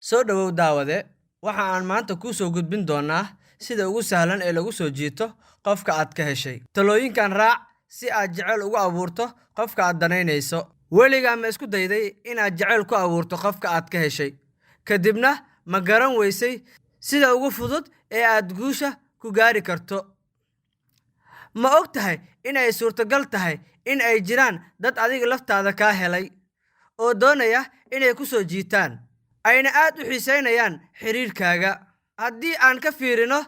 Soo dhowow daawade, waxa aan maanta kuu soo gudbin doonaa sida ugu sahlan ee lagu soo jiito qofka aad ka heshay. Talooyinkan raac si aad jecel ugu abuurto qofka aad danaynayso. Weligaa ma isku dayday inaad jecel ku abuurto qofka aad ka heshay? Kadibna ma garan weysay sida ugu fudud ee aad guusha ku gaari karto? Ma og tahay in ay suurtagal tahay in ay jiraan dad adiga laftaada kaa helay oo doonaya inay ku soo jiitaan, ayna aad u xiiseynayaan xiriirkaaga? Haddii aan ka fiirino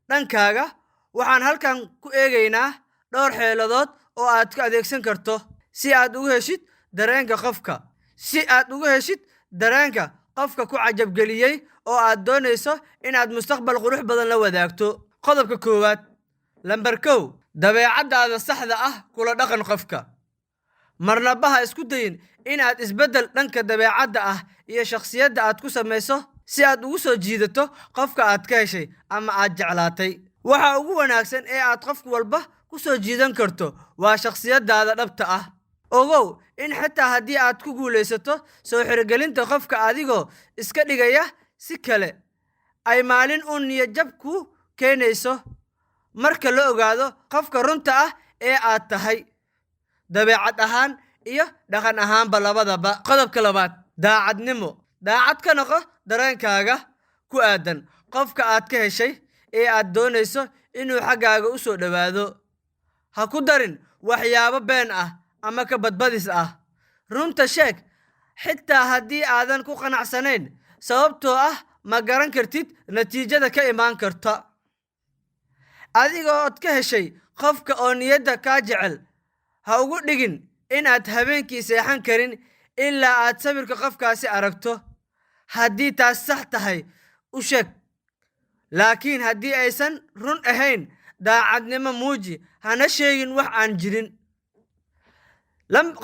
dhankaaga, waxaan halkan ku eegaynaa dhowr xeeladood oo aad ku adeegsan karto si aad ugu heshid dareenka qofka, si aad ugu heshid dareenka qofka ku cajabgeliyey oo aad doonayso inaad mustaqbal qurux badan la wadaagto. Qodobka koowaad, lambar 1, dabeecaddaada saxda ah kula dhaqan qofka. Marnaba ha isku dayin in aad isbeddel dhanka dabeecadda ah iyo shakhsiyadda aad ku samayso si aad ugu soo jiidato qofka aad ka heshay ama aad jeclaatay. Waxa ugu wanaagsan ee aad qof walba ku soo jiidan karto waa shakhsiyaddaada dhabta ah. Ogow in xitaa haddii aad ku guulaysato soo xirigelinta qofka adigoo iska dhigaya si kale, ay maalin uun niyad jab ku keenayso marka la ogaado qofka runta ah ee aad tahay, dabeecad ahaan iyo dhaqan ahaanba labadaba. Qodobka labaad, daacadnimo. Daacad ka noqo dareenkaaga ku aadan qofka aad ka heshay ee aad doonayso inuu xaggaaga u soo dhowaado. Ha ku darin waxyaabo been ah ama ka badbadis ah. Runta sheeg xitaa haddii aadan ku qanacsanayn, sababtoo ah ma garan kartid natiijada ka imaan karta. Adiga ood ka heshay qofka oo niyadda kaa jecel, ha ugu dhigin in aad habeenkii seexan karin ilaa aad sawirka qofkaasi aragto. Haddii taas sax tahay, u sheeg, laakiin haddii aysan run ahayn, daacadnimo muuji, hana sheegin wax aan jirin.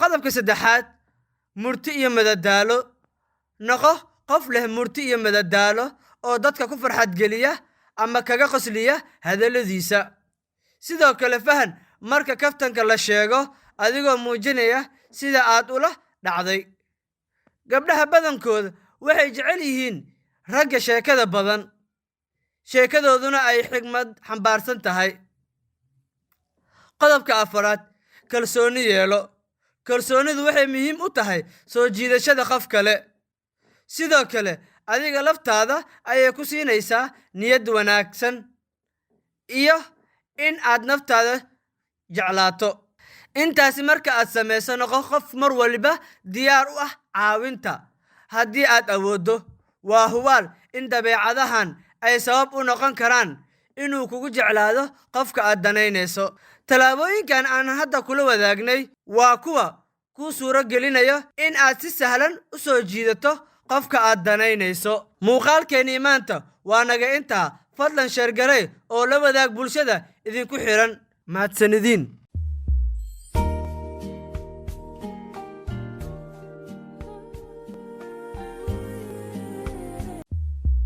Qodobka saddexaad, murti iyo madadaalo. Noqo qof leh murti iyo madadaalo oo dadka ku farxad geliya ama kaga qosliya hadalladiisa. Sidoo kale fahan marka kaftanka la sheego adigoo muujinaya sida aad ula dhacday. Gabdhaha badankooda waxay jecel yihiin ragga sheekada badan, sheekadooduna ay xigmad xambaarsan tahay. Qodobka afaraad, kalsooni yeelo. Kalsoonidu waxay muhiim u tahay soo jiidashada qof kale. Sidoo kale adiga laftaada ayay ku siinaysaa niyad wanaagsan iyo in aad naftaada jeclaato. Intaasi marka aad samayso, noqo qof mar waliba diyaar u ah caawinta haddii aad awooddo. Waa hubaal in dabeecadahan ay sabab u noqon karaan inuu kugu jeclaado qofka aad danaynayso. Tallaabooyinkan aan hadda kula wadaagnay waa kuwa kuu suuro gelinaya in aad si sahlan u soo jiidato qofka aad danaynayso. Muuqaalkeennii maanta waa naga intaa. Fadlan share garee oo la wadaag bulshada idinku xiran. Mahadsanidin.